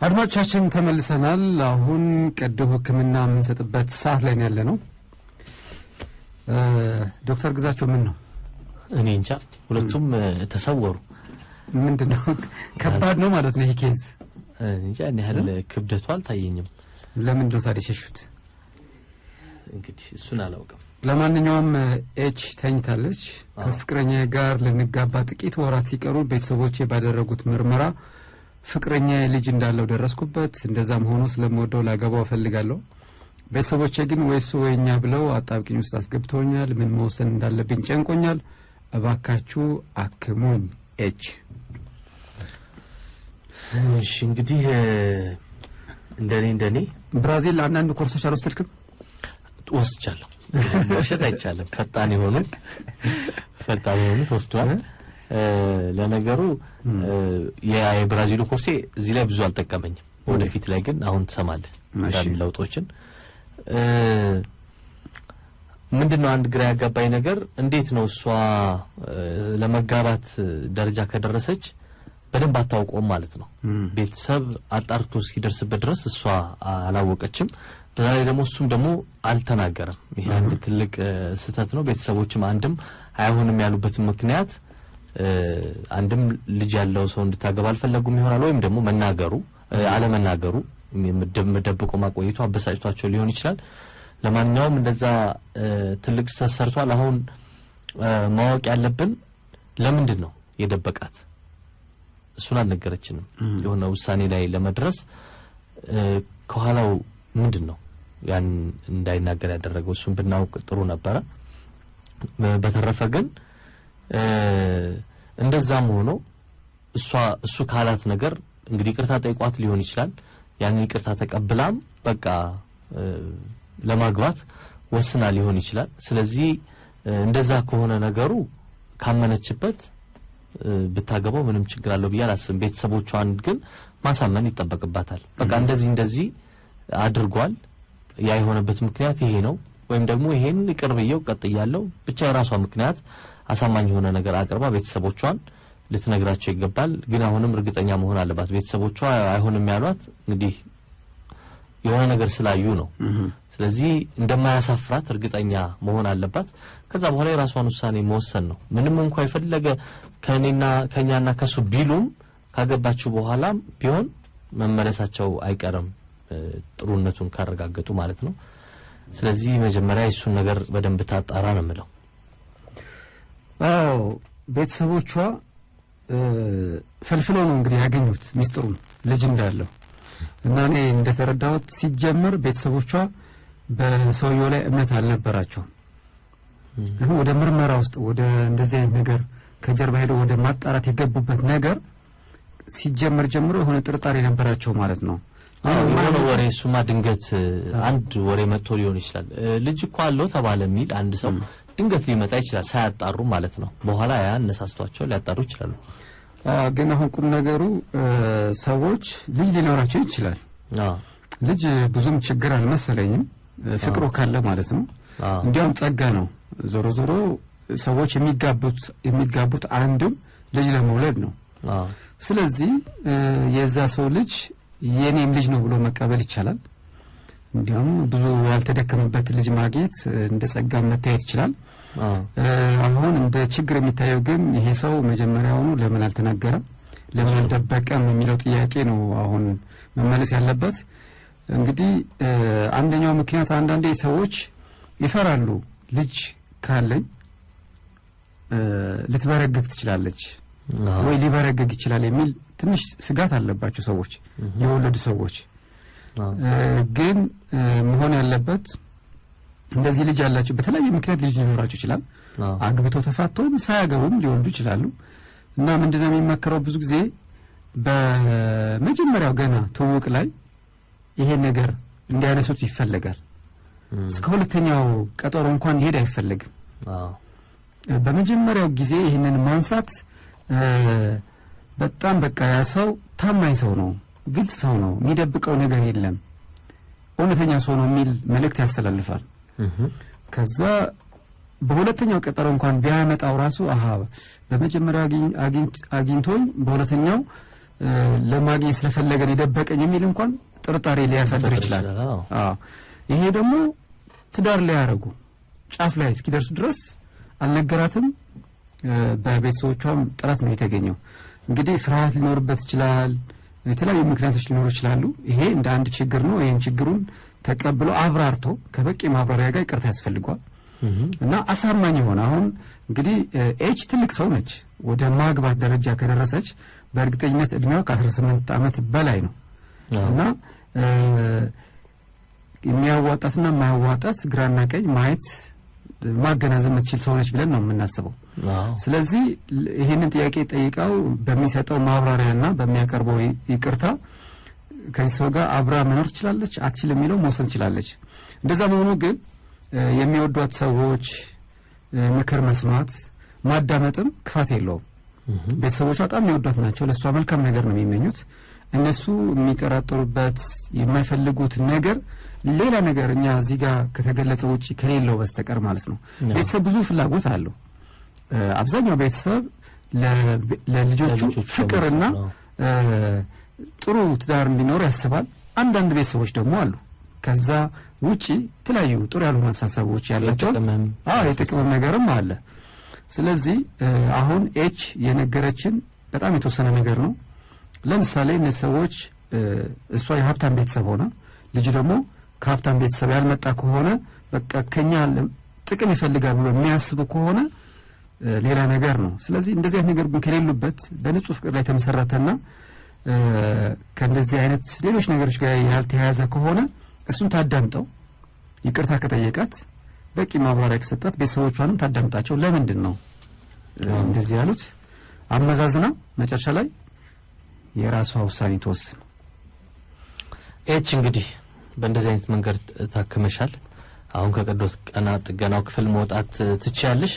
አድማጮቻችን ተመልሰናል። አሁን ቀዶ ሕክምና የምንሰጥበት ሰዓት ላይ ነው ያለነው። ዶክተር ግዛቸው ምን ነው? እኔ እንጃ፣ ሁለቱም ተሰወሩ። ምንድነው? ከባድ ነው ማለት ነው ይሄ case። እንጃ እኔ ያህል ክብደቱ አልታየኝም። ለምንድን ነው ታዲያ ሸሹት? እንግዲህ እሱን አላውቅም። ለማንኛውም H ተኝታለች። ከፍቅረኛ ጋር ልንጋባ ጥቂት ወራት ሲቀሩ ቤተሰቦቼ ባደረጉት ምርመራ ፍቅረኛ ልጅ እንዳለው ደረስኩበት። እንደዛም ሆኖ ስለምወደው ላገባው እፈልጋለሁ። ቤተሰቦቼ ግን ወይ እሱ ወይ እኛ ብለው አጣብቂኝ ውስጥ አስገብተውኛል። ምን መወሰን እንዳለብኝ ጨንቆኛል። እባካችሁ አክሙኝ። H። እሺ እንግዲህ እንደኔ ብራዚል አንዳንድ ኮርሶች አልወሰድክም? ወስጃለሁ። መውሸት አይቻልም። ፈጣን የሆኑ ተወስደዋል። ለነገሩ የብራዚሉ ኮርሴ እዚህ ላይ ብዙ አልጠቀመኝም። ወደፊት ላይ ግን አሁን ትሰማለህ አንዳንድ ለውጦችን። ምንድነው አንድ ግራ ያጋባኝ ነገር፣ እንዴት ነው እሷ ለመጋባት ደረጃ ከደረሰች በደንብ አታውቀውም ማለት ነው። ቤተሰብ አጣርቶ እስኪደርስበት ድረስ እሷ አላወቀችም። በዛ ላይ ደግሞ እሱም ደግሞ አልተናገረም። ይሄ አንድ ትልቅ ስህተት ነው። ቤተሰቦችም አንድም አይሆንም ያሉበትን ምክንያት አንድም ልጅ ያለው ሰው እንድታገባ አልፈለጉም ይሆናል፣ ወይም ደግሞ መናገሩ አለመናገሩ ደብቆ ማቆየቱ አበሳጭቷቸው ሊሆን ይችላል። ለማንኛውም እንደዛ ትልቅ ስህተት ሰርቷል። አሁን ማወቅ ያለብን ለምንድን ነው የደበቃት? እሱን አልነገረችንም። የሆነ ውሳኔ ላይ ለመድረስ ከኋላው ምንድን ነው ያን እንዳይናገር ያደረገው? እሱን ብናውቅ ጥሩ ነበረ። በተረፈ ግን እንደዛም ሆኖ እሱ ካላት ነገር እንግዲህ ይቅርታ ጠይቋት ሊሆን ይችላል። ያንን ይቅርታ ተቀብላም በቃ ለማግባት ወስና ሊሆን ይችላል። ስለዚህ እንደዛ ከሆነ ነገሩ ካመነችበት ብታገባው ምንም ችግር አለው ብዬ አላስብም። ቤተሰቦቿን ግን ማሳመን ይጠበቅባታል። በቃ እንደዚህ እንደዚህ አድርጓል፣ ያ የሆነበት ምክንያት ይሄ ነው፣ ወይም ደግሞ ይሄን ይቅር ብዬው ቀጥያለሁ፣ ብቻ የራሷ ምክንያት አሳማኝ የሆነ ነገር አቅርባ ቤተሰቦቿን ልትነግራቸው ይገባል። ግን አሁንም እርግጠኛ መሆን አለባት። ቤተሰቦቿ አይሆንም ያሏት እንግዲህ የሆነ ነገር ስላዩ ነው። ስለዚህ እንደማያሳፍራት እርግጠኛ መሆን አለባት። ከዛ በኋላ የራሷን ውሳኔ መወሰን ነው። ምንም እንኳን የፈለገ ከኔና ከኛና ከሱ ቢሉም ካገባችው በኋላም ቢሆን መመለሳቸው አይቀርም፣ ጥሩነቱን ካረጋገጡ ማለት ነው። ስለዚህ መጀመሪያ የሱን ነገር በደንብ ታጣራ ነው የምለው። አዎ ቤተሰቦቿ ፈልፍለው ነው እንግዲህ ያገኙት ሚስጥሩን ልጅ እንዳለው። እና እኔ እንደተረዳሁት ሲጀመር ቤተሰቦቿ በሰውየው ላይ እምነት አልነበራቸውም። አሁን ወደ ምርመራ ውስጥ ወደ እንደዚህ አይነት ነገር ከጀርባ ሄደው ወደ ማጣራት የገቡበት ነገር ሲጀመር ጀምሮ የሆነ ጥርጣሬ ነበራቸው ማለት ነው። የሆነ ወሬ እሱማ ድንገት አንድ ወሬ መጥቶ ሊሆን ይችላል። ልጅ እኮ አለው ተባለ የሚል አንድ ሰው ድንገት ሊመጣ ይችላል፣ ሳያጣሩ ማለት ነው። በኋላ ያ አነሳስቷቸው ሊያጣሩ ይችላሉ። ግን አሁን ቁም ነገሩ ሰዎች ልጅ ሊኖራቸው ይችላል። ልጅ ብዙም ችግር አልመሰለኝም፣ ፍቅሩ ካለ ማለት ነው። እንዲያውም ጸጋ ነው። ዞሮ ዞሮ ሰዎች የሚጋቡት አንድም ልጅ ለመውለድ ነው። ስለዚህ የዛ ሰው ልጅ የኔም ልጅ ነው ብሎ መቀበል ይቻላል። እንዲያውም ብዙ ያልተደከመበት ልጅ ማግኘት እንደ ጸጋ መታየት ይችላል። አሁን እንደ ችግር የሚታየው ግን ይሄ ሰው መጀመሪያውኑ ለምን አልተናገረም፣ ለምን አልደበቀም የሚለው ጥያቄ ነው አሁን መመለስ ያለበት። እንግዲህ አንደኛው ምክንያት አንዳንዴ ሰዎች ይፈራሉ። ልጅ ካለኝ ልትበረግግ ትችላለች ወይ ሊበረግግ ይችላል የሚል ትንሽ ስጋት አለባቸው ሰዎች፣ የወለዱ ሰዎች። ግን መሆን ያለበት እንደዚህ ልጅ ያላቸው በተለያየ ምክንያት ልጅ ሊኖራቸው ይችላል። አግብተው ተፋተውም ሳያገቡም ሊወልዱ ይችላሉ። እና ምንድነው የሚመከረው ብዙ ጊዜ በመጀመሪያው ገና ትውውቅ ላይ ይሄ ነገር እንዲያነሱት ይፈለጋል። እስከ ሁለተኛው ቀጠሮ እንኳን ሊሄድ አይፈለግም። በመጀመሪያው ጊዜ ይሄንን ማንሳት በጣም በቃ ያ ሰው ታማኝ ሰው ነው፣ ግልጽ ሰው ነው፣ የሚደብቀው ነገር የለም፣ እውነተኛ ሰው ነው የሚል መልእክት ያስተላልፋል። ከዛ በሁለተኛው ቀጠሮ እንኳን ቢያመጣው ራሱ አሃ በመጀመሪያው አግኝቶኝ በሁለተኛው ለማግኘት ስለፈለገ የደበቀኝ የሚል እንኳን ጥርጣሬ ሊያሳድር ይችላል። አዎ ይሄ ደግሞ ትዳር ላይ ያረጉ ጫፍ ላይ እስኪደርሱ ድረስ አልነገራትም። በቤተሰቦቿም ጥረት ነው የተገኘው። እንግዲህ ፍርሃት ሊኖርበት ይችላል፣ የተለያዩ ምክንያቶች ሊኖሩ ይችላሉ። ይሄ እንደ አንድ ችግር ነው። ይሄን ችግሩን ተቀብሎ አብራርቶ ከበቂ ማብራሪያ ጋር ይቅርታ ያስፈልገዋል እና አሳማኝ የሆነ አሁን እንግዲህ H ትልቅ ሰው ነች። ወደ ማግባት ደረጃ ከደረሰች በእርግጠኝነት እድሜዋ ከ18 ዓመት በላይ ነው እና የሚያዋጣትና የማያዋጣት ግራና ቀኝ ማየት ማገናዘብ የምትችል ሰው ነች ብለን ነው የምናስበው። ስለዚህ ይሄንን ጥያቄ ጠይቀው በሚሰጠው ማብራሪያና በሚያቀርበው ይቅርታ ከዚህ ሰው ጋር አብራ መኖር ትችላለች አትችልም የሚለው መወሰን ትችላለች። እንደዛ መሆኑ ግን የሚወዷት ሰዎች ምክር መስማት ማዳመጥም ክፋት የለውም። ቤተሰቦቿ በጣም የሚወዷት ናቸው፣ ለሷ መልካም ነገር ነው የሚመኙት። እነሱ የሚጠራጠሩበት የማይፈልጉት ነገር ሌላ ነገር እኛ እዚህ ጋር ከተገለጸ ውጪ ከሌለው በስተቀር ማለት ነው። ቤተሰብ ብዙ ፍላጎት አለው። አብዛኛው ቤተሰብ ለልጆቹ ፍቅርና ጥሩ ትዳር እንዲኖር ያስባል። አንዳንድ ቤተሰቦች ደግሞ አሉ ከዛ ውጪ የተለያዩ ጥሩ ያልሆኑ አስተሳሰቦች ያላቸው፣ የጥቅም ነገርም አለ። ስለዚህ አሁን H የነገረችን በጣም የተወሰነ ነገር ነው። ለምሳሌ እነዚህ ሰዎች እሷ የሀብታም ቤተሰብ ሆና ልጁ ደግሞ ከሀብታም ቤተሰብ ያልመጣ ከሆነ በቃ ከኛ ጥቅም ይፈልጋል ብሎ የሚያስቡ ከሆነ ሌላ ነገር ነው። ስለዚህ እንደዚህ አይነት ነገር ግን ከሌሉበት በንጹህ ፍቅር ላይ ተመሰረተና ከእንደዚህ አይነት ሌሎች ነገሮች ጋር ያልተያያዘ ከሆነ እሱን ታዳምጠው፣ ይቅርታ ከጠየቃት በቂ ማብራሪያ ከሰጣት ቤተሰቦቿንም ታዳምጣቸው። ለምንድን ነው እንደዚህ ያሉት አመዛዝና መጨረሻ ላይ የራሷ ውሳኔ ትወስን። H እንግዲህ በእንደዚህ አይነት መንገድ ታክመሻል። አሁን ከቀዶ ጥገናው ክፍል መውጣት ትችያለሽ።